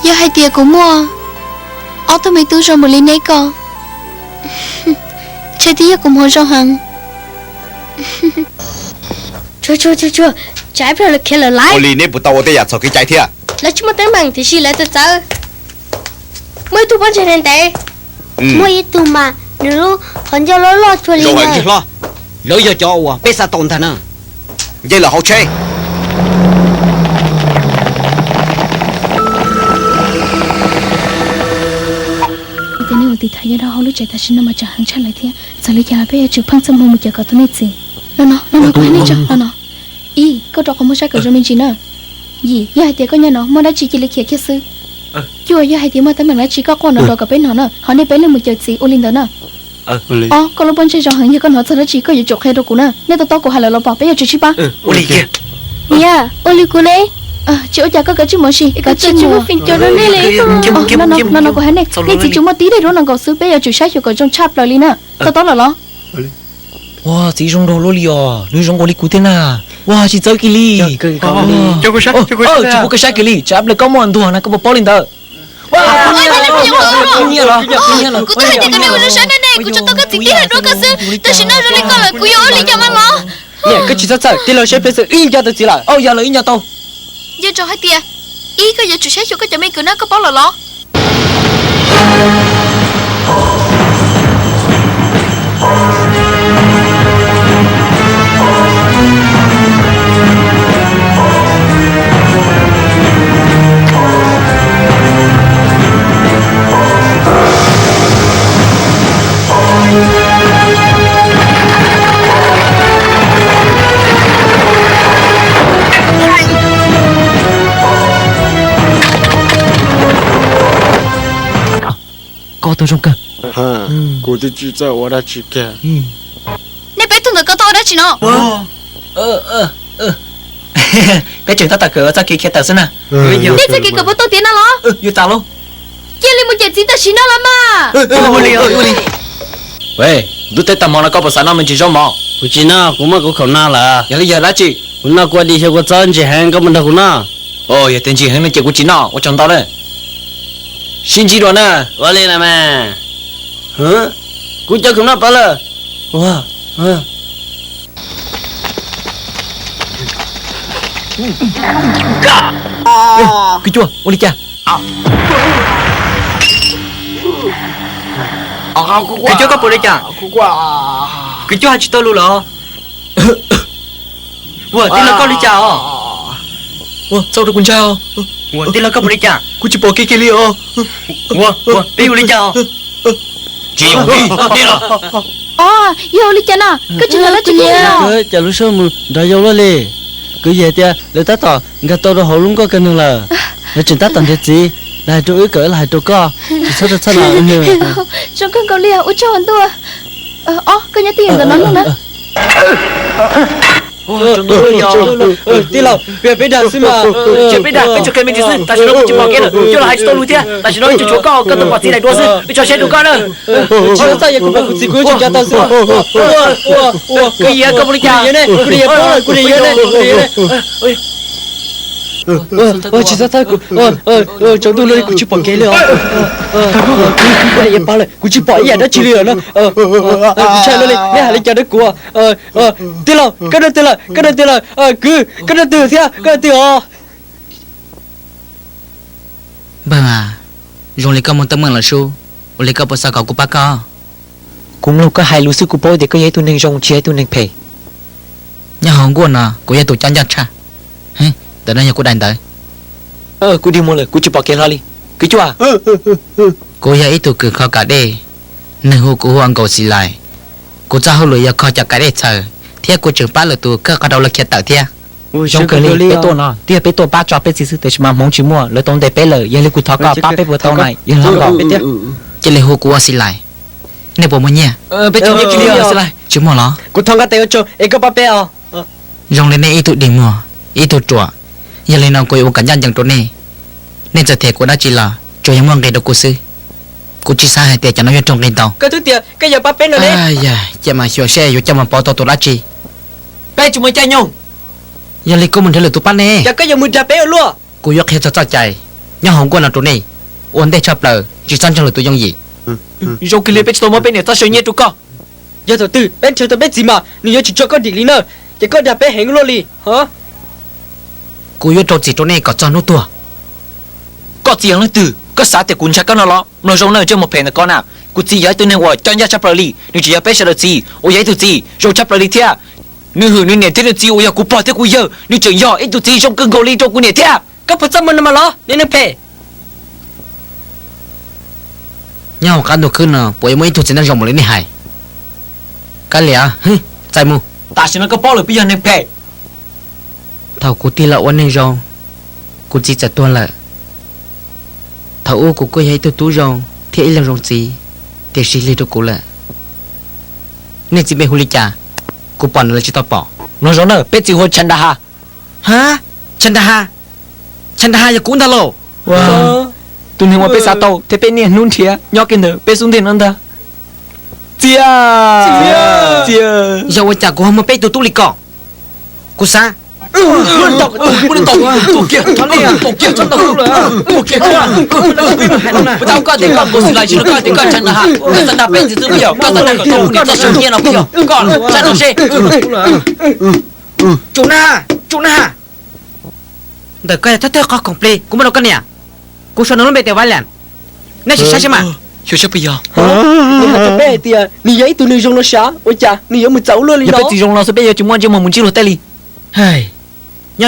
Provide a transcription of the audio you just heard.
Yog hais tias kuv muaj ob tug me tub zoo npaum li neb ko, ntshe twb yog kuv hmoov zoo heev. Tsuag tsuag tsuag tsuag, tsam ib pliag lawv khiav lawm lauj. Ua li neb puas tau ua tej yam txhaum kev cai thiab? Lawv tsis muaj teeb meem tiam sis lawv txawv txawv. Muaj ib tug ntev, muaj ib tug mas nws lub qhov ncauj loj loj tsuag li ntawd. Lawv yog cov uas peb xa tau ntag na. Nce lawm hauv tsheb. Ua tias nej ua tiv thaiv nyob rau hauv lub tsev tam sim no mas tsam heev tshaj lawm thiab. Txawm li cas los peb yuav tsum pheej txaj muag mus cawm kom tau nej txiv. Los no, los no kuv hais nej tso, los no. Ib, koj rau qhov muag saib kom zoo me ntsis na. Yim, yog hais tias koj nyob no muaj dab tsi cia li khiav kiag xwb. Cuaj, yog hais tias muaj teeb meem dab tsi koj quaj nrov nrov kom peb hnov na, ho nej peb leeg mus cawm txiv ua li ntawd na. Ob, koj lub pob ntseg zoo heev, yog koj hnov txog dab tsi koj yuav tsum qhia rau kuv na. Nej to taub kuv hais lawm los pom peb yuav tsum sib pab. Niam, ua li kuv ne. Tsis ua cas, koj kav tsij mus ua si, kav tsij mus. No no, kuv hais nej, nej txiv tsuas muaj tib daim duab no nkaus xwb, peb yuav tsum saib xyuas kom zoo tshaj plaws li na. To taub lawm los? Ua, txiv zoo nraug luaj li os, nws zoo nkaus li kuv thiab na. Ua, tsis txawv kiag li. Tsis pub koj saib kiag li, tsam ib pliag koj muaj ntuag na koj puas paub li ntawd. Kuv twb hais tias kom nej ua zoo saib nej ne, kuv tsuas tau koj txiv tib daim duab ko xwb, tam sim no zoo li ko lawm kuv yuav ua li cas mas los? Niam, koj tsis txhob txhawj, tij laug saib peb txawm ib nco tau txiv lawm, au yog lawm ib nco tau. Yog zoo hais tias, ib, koj yuav tsum saib xyuas koj cov me kwv na, koj paub lawm los? Koj tau zoo kawg. Kuv twb tsis txawj ua dab tsi kiag. Nej peb tug ntawm ko tuaj ua dab tsi no? Peb tseem tab tom kawm txoj kev khiav tawm xwb na. Nej txoj kev kawm puas tau tiav no los? Yuav tas lauj. Cia li mus cawm txiv tam sim no los mas. Ntuj teb tag hmo no koj puas xav noj me ntsis zaub mov? Kuv tsis noj, kuv muaj kuv khoom no lawm. Yog li yog dab tsi? Kuv noj kua dis xyaw kua txob ntsim heev, koj mus nrog kuv noj. Yog tias ntsim heev no ces kuv tsis noj, ua tsaug ntau na. Sib ntsib dua na. Ua li na mas. Kuv cov khoom noj pov lawm. Kwv Cuaj, ua li cas? Kwv Cuaj, koj puas li cas? Kwv Cuaj, hais tsis tau lus lawm. Ua, tij laug koj li cas os? Ua, txaus rau kuv ntshai os. Ua, tij laug koj puas li cas? Kuv tsis pom kev kiag li os. Ua, ua, peb ua li cas os? Tsis yog li. Os, yog ua li cas no? Koj tsis hnov dab tsi kiag li los? Cas lub suab mus nrov yau luaj li. Kuv yog tias lawv tab tom nkag tau rau hauv lub nkoj kawg nws lawm. Lawv tseem tab tom nrhiav txiv, lawv hais rau wb kom wb los hais rau koj, tsis txhob rau txhob los. Zoo kawg nkaus li, ua tsaug ntuj. Os, koj nyob twj ywm ntawm no na. Tij laug, peb dag xwb mas. Tsis peb dag, peb tsuas qhia me ntsis xwb, tam sim no kuv tsis pom kev lawm, Cuaj los hais tsis tau lus thiab. Tam sim no wb tsuas tshuav koj, koj tus pom txiv daim duab xwb, wb tso siab rau koj na. Tsis txhob yog kuv pom kuv txiv kuv yuav tsis nco tau xwb. Kuv yuav paub lawm, kuv yuav yuav ne, kuv yuav yuav ne, kuv yuav yuav ne. Tsis txhob txhawj kuv, tsaus ntuj luaj li kuv tsis pom kev li os. Kuv tsis pom ib yam dab tsi li os. Kuv ntshai luaj li, nej hais li cas rau kuv? Tij laug, koj nrog twg lawm? Koj nrog twg lawm? Kwv, koj nrog twg thiab? Koj nrog twg os? Npawg, zoo li koj muaj teeb meem lawm sub, ua li koj puas xav kom kuv pab koj? Kuv mloog koj hais lus xwb kuv paub tias koj yog ib tug neeg zoo tsis yog ib tug neeg phem. Nyob hauv nkuaj no kuv yog tus cab ncaj tshaj. Ntawm no yog kuv daim ntawv. Kuv dig muag lawm, kuv tsis pom kev hlo li. Kwv Cuaj, kuv yog ib tug kws kho kav dej, nws hu kuv hu ua Nkaus Xis Lais. Kuv txoj hauj lwm yog kho cov kav dej txhaws, thiab kuv tseem pab lwm tus khawb qhov rau lawv khiav tawm thiab. Zoo kawg li, peb tuaj no twb yog peb tuaj pab tso peb txiv xwb, tiam sis mas hmoov tsis muaj, lawv tau ntes peb lawm, yog li kuv thov koj pab peb puas tau na, yog li no. Cia li hu kuv ua Xis Lais. Nej puas muaj nyiaj? Tsis muaj los? Kuv thov koj tes ua tsaug es koj pab peb os. Zoo li nej ib tug dig muag, ib tug ruam, yog li no kuv yuav ua kom ncaj ncees rau nej. Nej txawm them kuv dab tsi los tsuas yog muaj nqi rau kuv xwb. Kuv tsis xav hais tias cov no yuav raug nqi ntau. Koj twb tias koj yuav pab peb no ne. Cia mas xyuam seb yuav coj mus pauv tau tus dab tsi. Peb tsis muaj caij nyoog. Yog li koj mus nrhiav lwm tus pab ne. Cas koj yuav mus dag peb ua luaj? Kuv yuav qhia txog txoj cai. Nyob hauv nkuaj no rau nej, ua ntej tshaj plaws tsis txhob ntseeg lwm tus yooj yim. Zoo kawg li peb tsis tau muab peb niam txoj saw nyiaj rau koj. Yog thaum twg peb nrhiav tau peb txiv mas nws yuav tsis tso koj dim li na, ces koj dag peb heev luaj li. Kuv yuav rau txim rau nej kom txog hnub tuag. Koj txiv yog leej twg? Koj xav tias kuv ntshai koj no los? Mloog zoo na, ntsej muag phem ntawm koj na, kuv txiv yog ib tug neeg uas coj ncaj tshaj plaws li, nws tseem yog peb sawv daws txiv uas yog ib tug txiv zoo tshaj plaws li thiab. Nws hwm nws niam thiab nws txiv uas yog kuv pog thiab kuv yawg, nws tseem yog ib tug txiv zoo kawg nkaus li rau kuv niam thiab. Koj puas txaj muag no mas los niag neeg phem? Nyob hauv qab ntuj khwb no puas yuav muaj ib tug txiv neej zoo npaum li nej hais? Kav liam, txais mus. Tam sim no koj paub lawm peb yog neeg phem. Thaum kuv tig los ua neeg zoo, kuv txiv txawm tuag lawm. Thaum ub kuv kuj yog ib tug tub zoo thiab ib leeg zoo txiv, tiam sis lig rau kuv lawm. Nej txiv npe hu li cas? Kuv pom nws los tsis tau pom. Mloog zoo na, peb txiv hu ua Tshav Nra Ha. Ha, Tshav Nra Ha? Tshav Nra Ha yog kuv ntag lauj. Tus neeg uas peb xav tau thiab peb niaj hnub nrhiav nyob kiag ntawm peb xub ntiag no ntag. Txiv, yog ua cas kuv ho muaj peb tug tub li ko? Kuv xav, koj tias koj Tshav Nra Ha, koj xav nrag peb txiv xwb puas yog? Koj xav nrag kom tau kuv niam txoj saw nyiaj no puas yog? Koj saib no seb. Tsum Nra Ha, Tsum Nra Ha, ntawm koj yog thawj thawj qhov khoom plig kuv muab rau koj niam. Kuv sau nws lub npe tias Valiant. Nej sim saib seb mas. Xyov saib puas yog. Nws hais rau peb hais tias nws yog ib tug neeg zoo no sav, ua cas nws yuav mus txawv ua luaj li no? Yog peb txiv zoo no xwb peb yuav tsis muaj ntsej muag mus ntsib luag tej li. Hais,